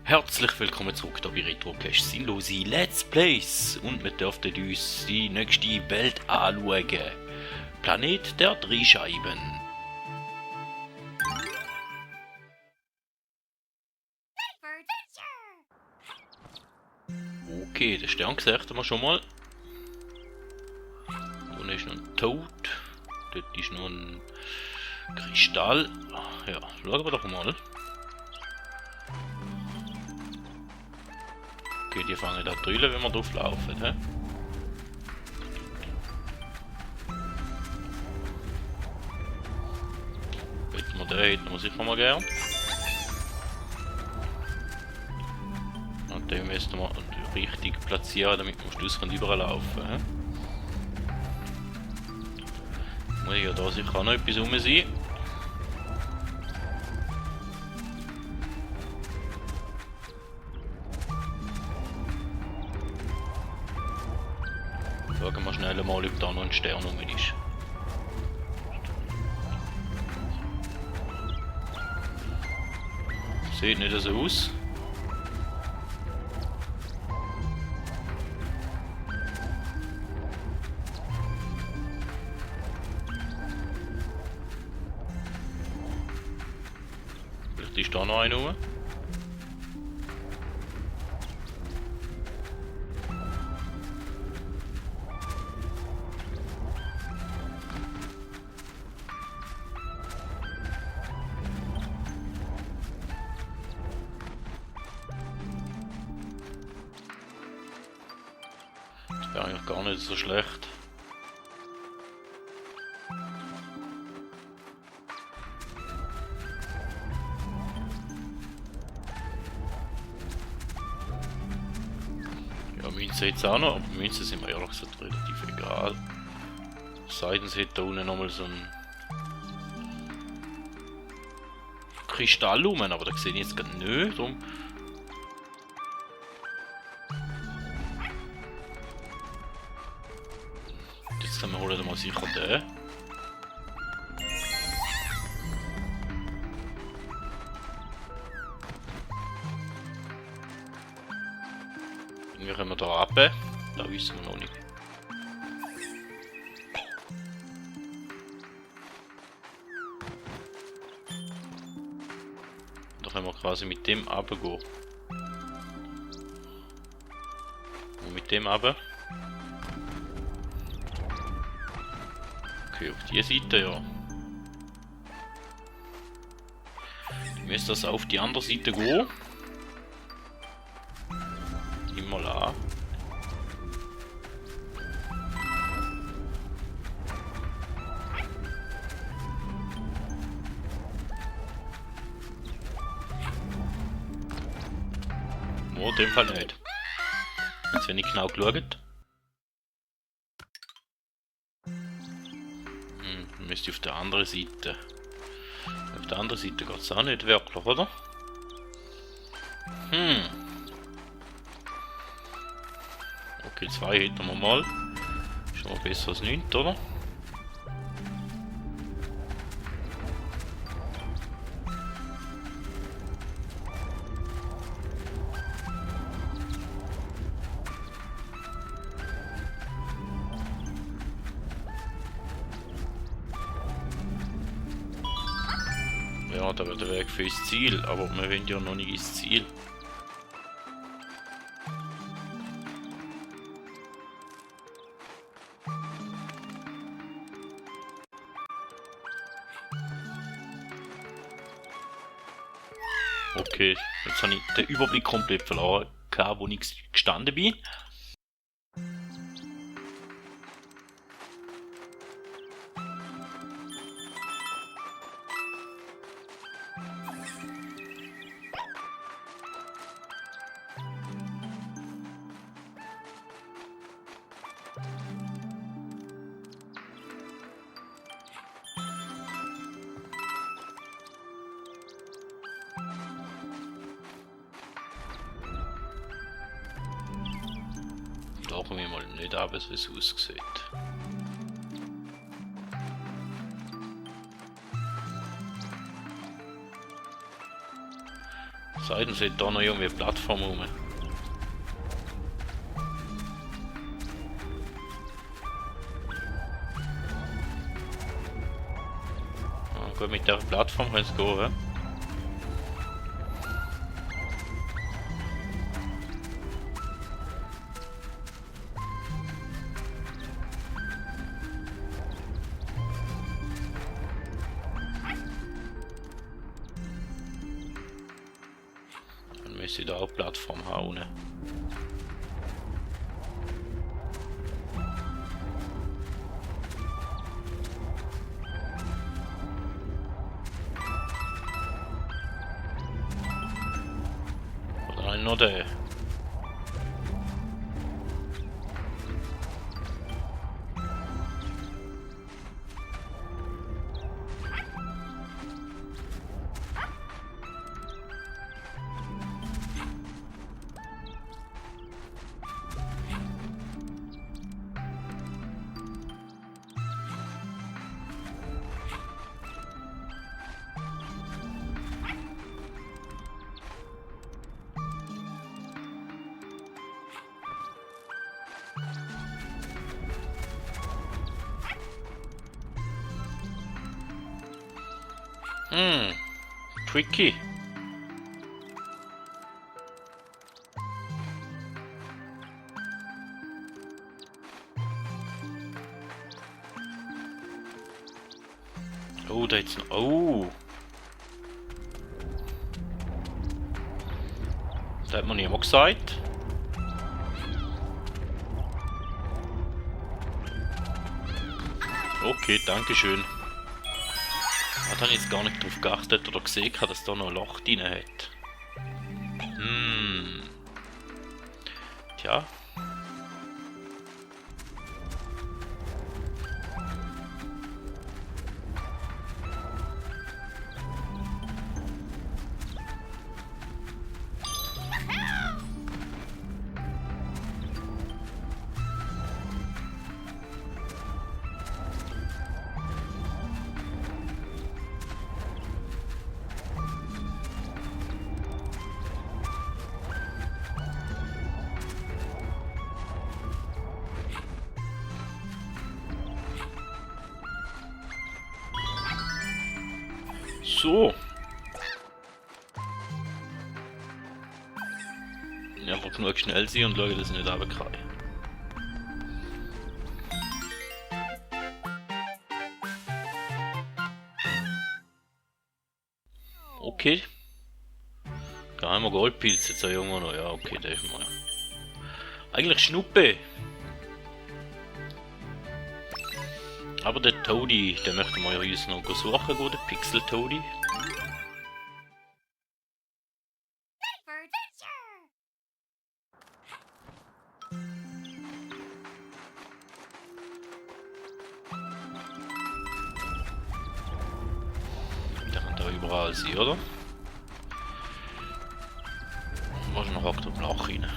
Herzlich willkommen zurück hier bei Retroclash Sinnlose Let's Plays und wir dürften uns die nächste Welt anschauen. Planet der Drehscheiben. Okay, den Stern sehen wir schon mal. Unten ist noch ein Tod. Dort ist noch ein Kristall. Ja, schauen wir doch mal. Okay, die fangen da drüllen, wenn wir drauf laufen. He? Hätten wir sicher mal gern. Und den müssen wir richtig platzieren, damit wir am Schluss überall laufen können. Muss ja da sicher auch noch etwas rum sein. Schauen wir schnell mal, ob da noch ein Stern rum ist. Sieht nicht so aus. Vielleicht ist da noch einer rum. Wäre eigentlich gar nicht so schlecht. Ja, Münze jetzt auch noch, aber Münze sind mir ehrlich gesagt relativ egal. Seitens hat da unten nochmal so ein Kristall rum, aber da sehe ich jetzt gerade nicht. Darum wir holen mal sicher den. Irgendwie können wir da runter. Da wissen wir noch nicht. Da können wir quasi mit dem runtergehen. Und mit dem runter. Okay, auf die Seite, ja. Ich müsste das auf die andere Seite gehen. Immer an. Oh, in dem Fall nicht. Jetzt habe ich genau geschaut. Müsste auf der anderen Seite. Auf der anderen Seite geht es auch nicht wirklich, oder? Okay, 2 hätten wir mal. Schon mal besser als nichts, oder? Ja, da wäre der Weg für ins Ziel, aber wir wollen ja noch nicht ins Ziel. Okay, jetzt habe ich den Überblick komplett verloren, wo ich gestanden bin. Tauchen wir mal nicht ab, wie es aussieht. Seiten sieht da noch irgendwie eine Plattform rum. Ah, gut, mit der Plattform kann es gehen, ja? Dann müsste ich da auch Plattform haben. Oder noch der. Tricky. Oh, da jetzt noch. Oh. Da hat man niemand gesagt. Okay, danke schön. Da habe ich jetzt gar nicht drauf geachtet oder gesehen, dass da noch ein Loch drin hat. Tja. So. Einfach nur schnell sein und schauen, dass ich nicht runterkriege. Okay. Geheimer Goldpilz jetzt auch irgendwo noch. Ja, okay, der ist mal. Eigentlich Schnuppe. Aber der Toadie, den möchten wir ja uns noch suchen, gut, der Pixel Toadie. Der kann da überall sein, oder? Wahrscheinlich hockt er im Loch rein.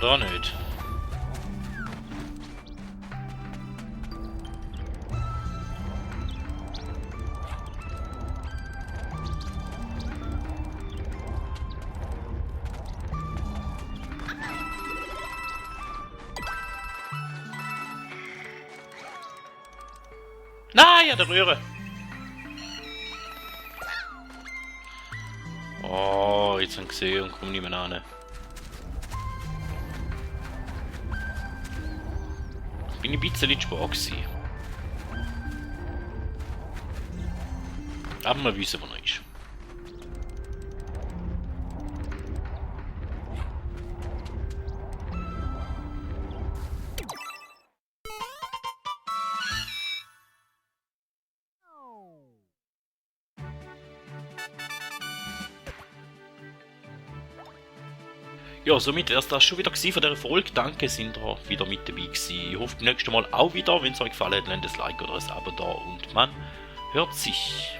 Oder nicht? Nein, ja, der Röhre! Oh, jetzt haben sie gesehen und kommen nicht mehr an. Bin ich ein bisschen in Sport gewesen. Aber wir wissen, wo er ist. Ja, somit wäre es das schon wieder gewesen von dieser Folge. Danke, sind ihr wieder mit dabei gewesen. Ich hoffe, beim nächsten Mal auch wieder. Wenn es euch gefallen hat, lasst ein Like oder ein Abo da und man hört sich.